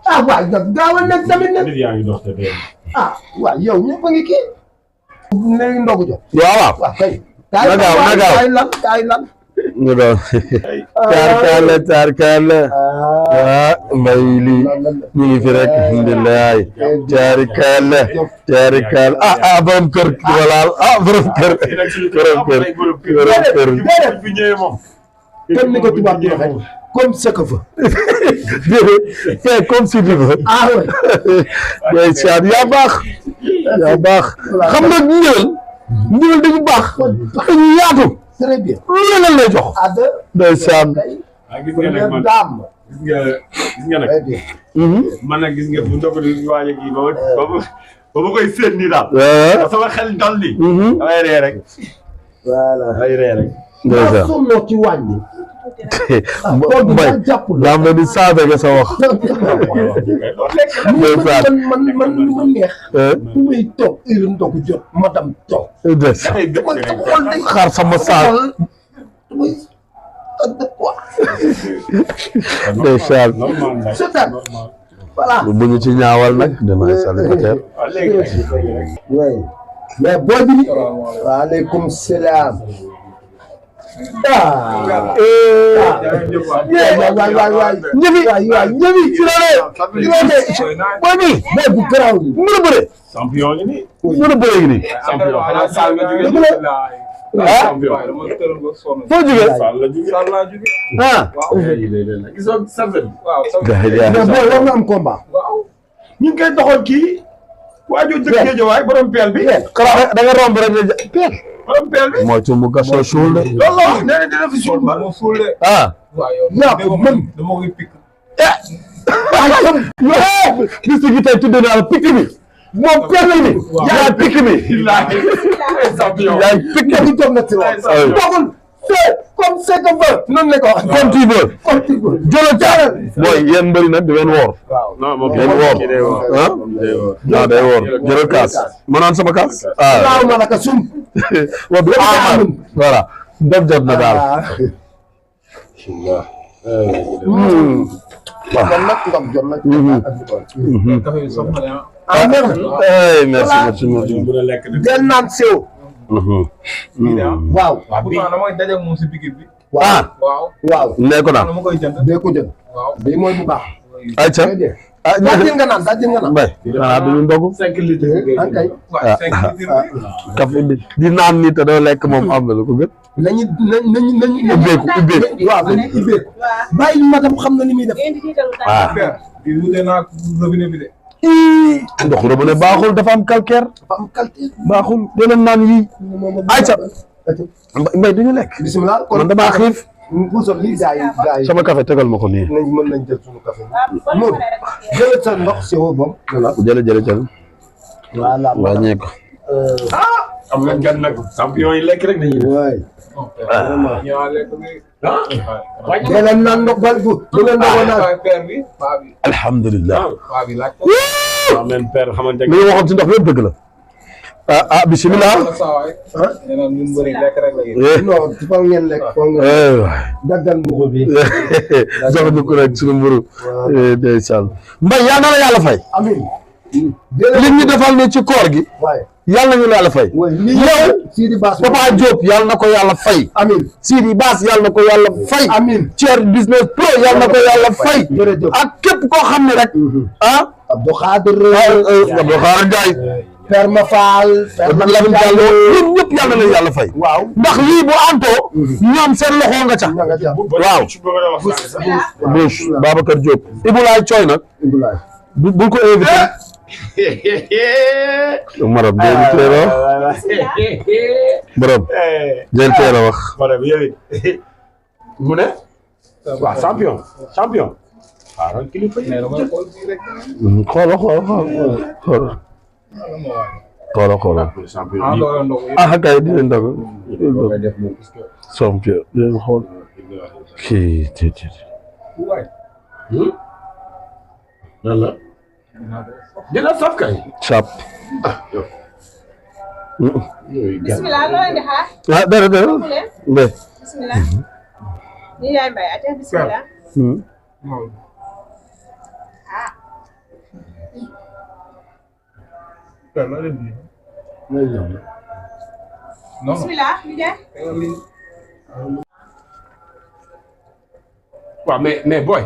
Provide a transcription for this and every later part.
ah waay gaawal nag tamit nag. nit yaa ngi dox te dee. ah waaw yow ñëpp a ngi kii. léegi ndogu jot. waaw waaw kay. na gaaw na gaaw kaay lan. nga doon tarkalla mbay lii ñu ngi fi rek alhamdulilah tarkalla borom kër walaal borom kër fi ñëwee moom. comme ni ko tubaab di waxee comme ce que veut. c'est comme si tu veux. ah oui. ndeysaan yaa baax xam nga ñëwal dañu baax dañu yaatu. très bien. lu leen lay jox. ndeysaan. gis nga nag man gis nga nag. man nag gis nga bu ndox di waaj a kii ba ma koy seet nii daal. sama xel dal ni. damay ree rek. voilà damay ree rek. ndeysaan sonnoo ci wàññi. mbay daa mel ni saafara nga sa wax. man neex. bu may toog heure ndogu jot ma dem toog. xaar sama saal. ndeysaan. voilà. bu ñu ci ñaawal nag damay célibataire. mais boo bi. waaleykum salaam. waay ñëbi ci la booy bu garaaw ni mën a bëre. champion ngi nii. mën a bëre ngi nii. champion xanaa Sall nga jógee. foo jógee. Sall laa jógee. gisoo Sall. mais booy war na am combat. ñu ngi koy doxal kii. waajoo jëkkee jowaay borom peel bi. da nga romb rek ne peel. borom peel bi. mooy mu gasoo suul de. loolu la wax nee na dina fi suul ba. yaa ko mën. dama koy pikk. gis nga tey tuddee naa la pikk bi. moom peel bi. yaa pikk bi. yaa pikk bi toog na ci wax. doxul c'est comme c'est que veut. noonu la ko wax. comme tu veux. jëloon caaral. booy yéen mbëri nag di ngeen woor. non moom ngeen woor. ah day woor jëlal kaas. ma naan sama kaas. waaw ma naka sum. voilà. def jot na daal. merci. del naan sew. waaw. waaw. nee ko naan. dee ko jënd. bii mooy bu baax. ayca. daajil nga naan. mbay xanaa duñu ndogu. 5 litres. café bi di naan nii te doo lekk moom am na lu ko gën. nañu ubbeeku. waaw nañu ubbeeku. bàyyi madame xam na ni muy def. ndox robinet baaxul dafa am calcaire. baaxul doo naan yii. ayca. mbay duñu lekk. bisimilah man damaa xiif. sama café tegal ma ko nii. mën nañ jël suñu café. moom jëlee sa ndox si woo boobu. jël. voilà wàññee ko. am na gan nag champion yi lekk rek nañu. waay. leen naan ndox ba bu leen ndoxoon naan. alhamdulilah. waaw même père xamante li nga waxoon ci ndox yëpp dëgg la. bisimilah. non foog ngeen lekk foog ngeen daggal mburu bi. jox ñu ko rek suñu mburu. ndeysaan. mbay yal na la yàlla fay. amiin. li ñu defal ne ci koor gi. yàlla nañu la yàlla fay. yow Sidi Bass Papa Diop yàlla na ko yàlla fay. amiin. Sidi Bass yàlla na ko yàlla fay. amiin. Thier Business Pro yàlla na ko yàlla fay. ak képp koo xam ne rek. Abdou Khadir. Abdou Khadir Ndiaye. Père Mafal. Père Lamine Diallo ñun ñëpp yàlla na yàlla fay. waaw ndax lii bu antoo. ñoom seen loxo nga ca. waaw. Bush Babacar Diop. Ibulaay Coy nag. bul ko invité. Maram jël teel a wax. Maram jël teel a wax. mu ne. waaw champion. waaw kilifa yi. xoolal. kay di leen doog. champion di leen xool. kii. dina saf kay. Chap. bismillah loo leen di xaar. dara. bismillah. ni yaay mbay ate bismillah. bismillah li de. waaw mais boy.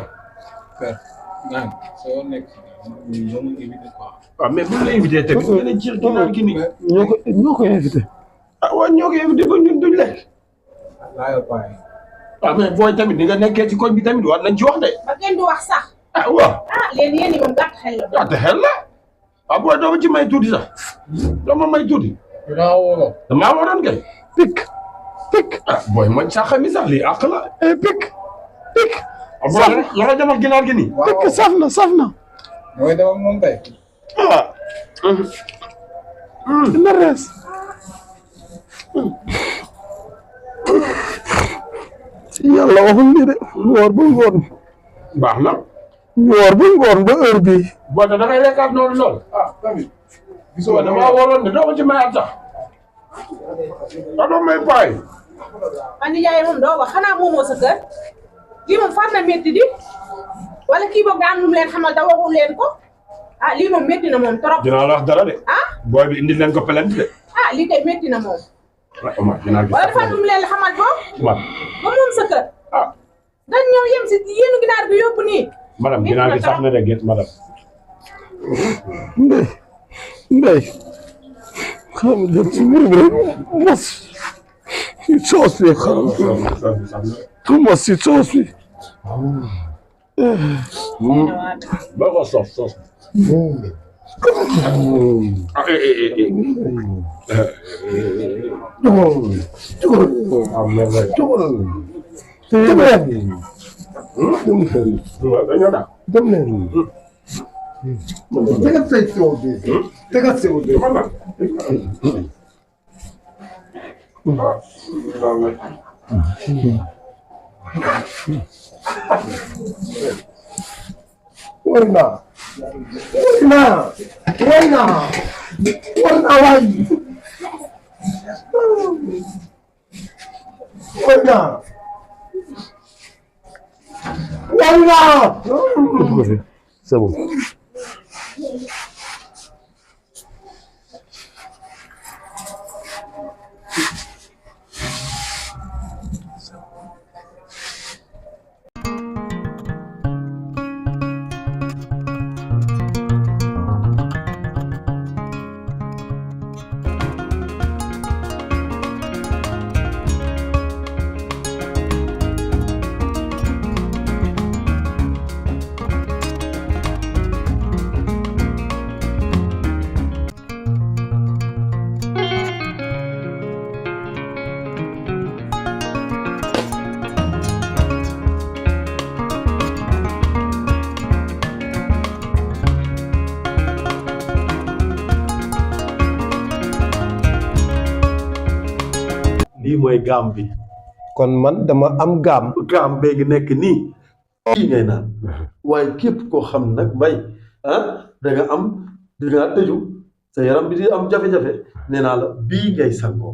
waaw mais bu ñu la invité tamit nga ne ci ginnaaw gi nii. ñoo ko invité. ah waaw ñoo ko invité ba ñun duñ lekk. waaw mais booy tamit ni nga nekkee ci koñ bi tamit war nañ ci wax de. ba kenn du wax sax. ah waaw. ah léegi yéen ñi moom gàtt xel la. gàtt xel la. ah booy doo ma ci may tuuti sax. doo ma may tuuti. damaa waroon kay. pik. ah booy man sax mi sax lii àq la. pik. ah booy la nga demal ginnaaw gi nii. pik saf na. mooy dama moom tey. ah. dina rees. yàlla waxul lii de woor ba ngoon. baax na. woor ba ngoon ba heure bii. boo da ngay lekkaat noonu lool. ah tamit. gisoo damaa waroon ne doo ma ci mayaat sax. doo may paay. Andi Ndiaye moom doo wax xanaa moomoo sa kër lii moom far na métti di wala kii boog daa am lu mu leen xamal da waxul leen ko ah lii moom métti na moom trop. dinaa la wax dara de. ah booy bi indi leen ko plainte de. ah lii kay métti na moom. waaw Omar dinaa gis. wala dafa am lu mu leen xamal boobu. Omar. ba moom sa kër. ah. dañ ñëw yem si yéenu ginaar bi yóbbu nii. madame dinaa gis sax ne de gét madame. Ndey xam nga jël ci mbir mi rek mos ci soos bi xam mos ci soos bi. ba ko sos. tegal say sew bi tegal sew bi war naa c'est bon. lii mooy gaam bi. kon man dama am gaam gaam bee ngi nekk nii. lii ngay naan. waaye képp koo xam nag mbay da nga am dinaa tëju sa yaram bi di am jafe-jafe nee naa la bii ngay sangoo.